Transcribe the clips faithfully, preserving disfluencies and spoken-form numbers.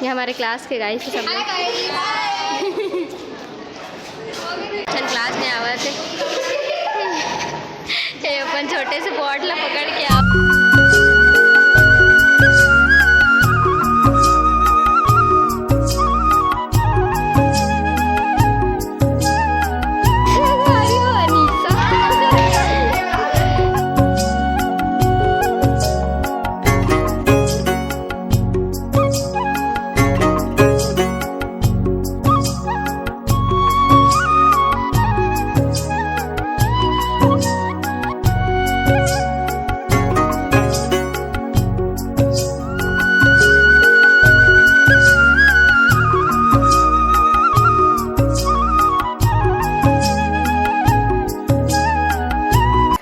ये हमारे क्लास के गाइस सब लोग। क्लास में आवत हे। ये अपन छोटे से पॉट ला पकड़ के आ।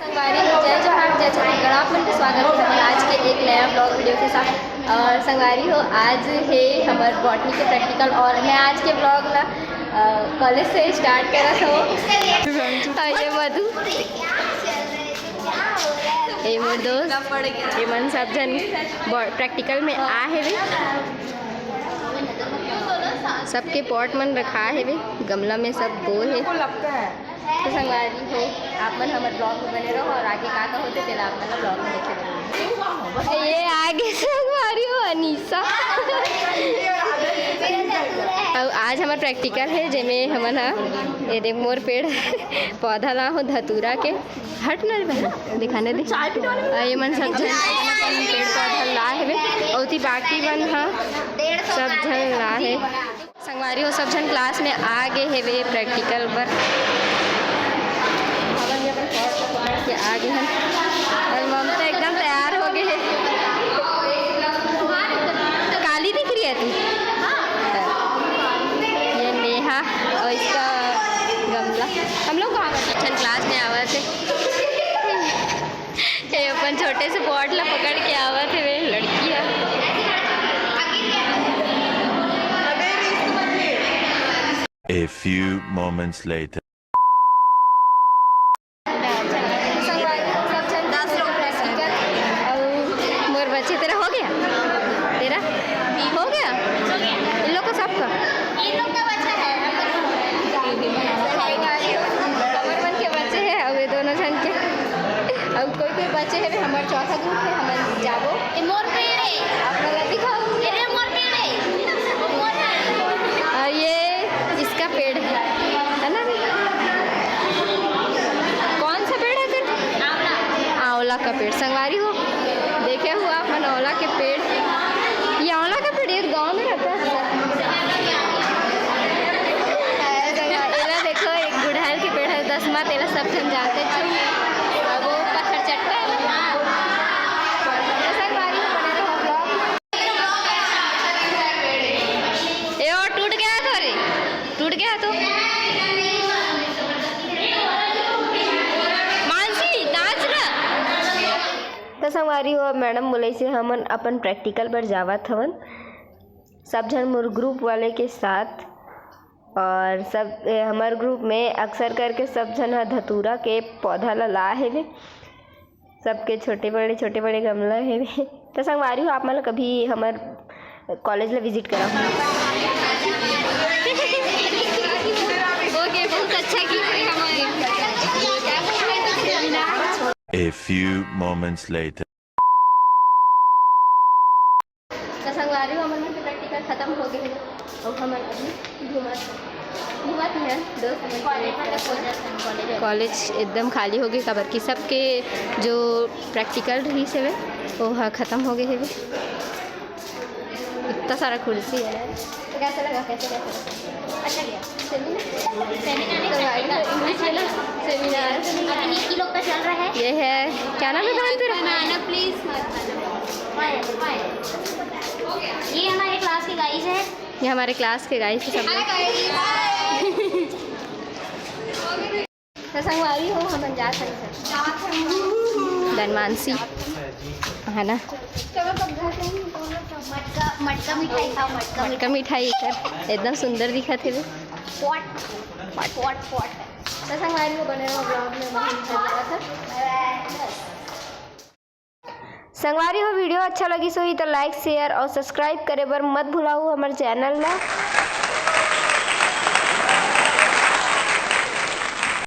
संगवारी, जय जोहार, जय छत्तीसगढ़। आप मन के स्वागत हे हमर आज के एक नया ब्लॉग वीडियो के साथ। और संगवारी हो, आज हे हमर बॉटनी के प्रैक्टिकल और मैं आज के ब्लॉग ला, अ, कॉलेज से स्टार्ट करत हूँ। और ये मधु, ये मोर दोस्त, ये मन सब झन बॉ-, प्रैक्टिकल में आ हेवे। सबके पॉट मन रखा हेवे, गमला में सब बो हे। तो संगवारी हो, आप मन हमर ब्लॉग में बने रहो और आगे का का होथे तेला आप मन ला ब्लॉग में देखे बर मिलही। ये आगे संगवारी हो अनीसा। अउ आज हमर प्रैक्टिकल हे, जेमे हमन ह ये देख मोर पेड़ पौधा ला हो धतूरा के, हट ना रे बहन, दिखाने दे। अउ ये मन सब झन अपन अपन पेड़ पौधा ला हेवे, अउ ओती बाकी मन ह सब झन ला हे। संगवारी हो, सब झन क्लास में आ गे हेवे प्रैक्टिकल बर। हमन भी अपन पॉट ला पकड़ के आ गे हन। अउ ममता एकदम तैयार हो गे हे। काली दिख रही है तू। ये नेहा और इसका गमला। हम लोग कहाँ बैठे? सब झन क्लास में आवत हे। ये अपन छोटे से पॉट ला पकड़ के आवत हे, वे लड़की है। A few moments later. संगवारी हो, सब झन दस लोग प्रैक्टिकल। अउ मोर बच्चे, तेरा हो गया? तेरा हो गया? इन लोग का, सबका? इन लोग का बच्चा है। हमर मन के बच्चे हैं, अउ ये दोनों झन के, अउ कोई कोई बच्चे हैं, हमर चौथा ग्रुप है, हमन जाबो। ये मोर पेड़ है। आप लोग दिखाओ। ये मोर पेड़ है। मोर पेड़ है। और ये इसका पेड़ है, है ना? कौन सा पेड़ है तेरा? आंवला। आंवला का पेड़। संगवारी हो, देखे हुआ अपन आंवला के पेड़। ये आंवला का पेड़, ये गांव में रहता है। एला देखो, एक गुड़हल के पेड़ है, दस मात, एला सब झन जानते छो। अब वो पत्थर चट्टा है ना। संगवारी हो, बने रहो vlog। ए, और टूट गया तो रे, टूट गया तो। मानसी, नाच ना। तो संगवारी हो, अब मैडम बोले से हमन अपन प्रैक्टिकल पर जावत हवन, सब झन मोर ग्रुप वाले के साथ। और सब, ए, हमर ग्रुप में अक्सर करके सब झन ह धतूरा के पौधा ला ला हेवे। सबके छोटे बड़े, छोटे बड़े गमला हेवे। तो संगवारी हो, आप मन ला कभी हमर कॉलेज ला विजिट करा। ओके, बहुत अच्छा गिफ्ट है हमारे। A few moments later. तो संगवारी हो, हमन के प्रैक्टिकल खत्म हो गए हे। अब हमन अभी घूमत, घूमत ही हन, दोस्त मन के कॉलेज में। कॉलेज एकदम खाली हो गए, काबर कि सबके जो प्रैक्टिकल रहिस हेवे, वो ह खत्म हो गए हेवे। इतना सारा कुर्सी है। तो कैसा लगा, कैसे, कैसे लगा? अच्छा गया। सेमिनार, सेमिनार तो भाई, इंग्लिश में ना, सेमिनार। अभी निक्की लोग का चल रहा है। ये है, क्या नाम है बहन तेरा? बनाना प्लीज मत बनाना। ये हमारे क्लास के गाइस हैं। ये हमारे क्लास के गाइस हैं सब लोग। तो संगवारी हो, हमन जात हन सर। धनमानसी, है ना? मटका, मटका मिठाई खाओ, मटका मटका मिठाई कर, एकदम सुंदर दिखत हे। Pot, pot, pot. तो संगवारी हो, बने रहो vlog में, हमन घर जावत हन। संगवारी हो, video अच्छा लगिस होही त like, share और subscribe करे बर मत भुलाहू हमर channel ला।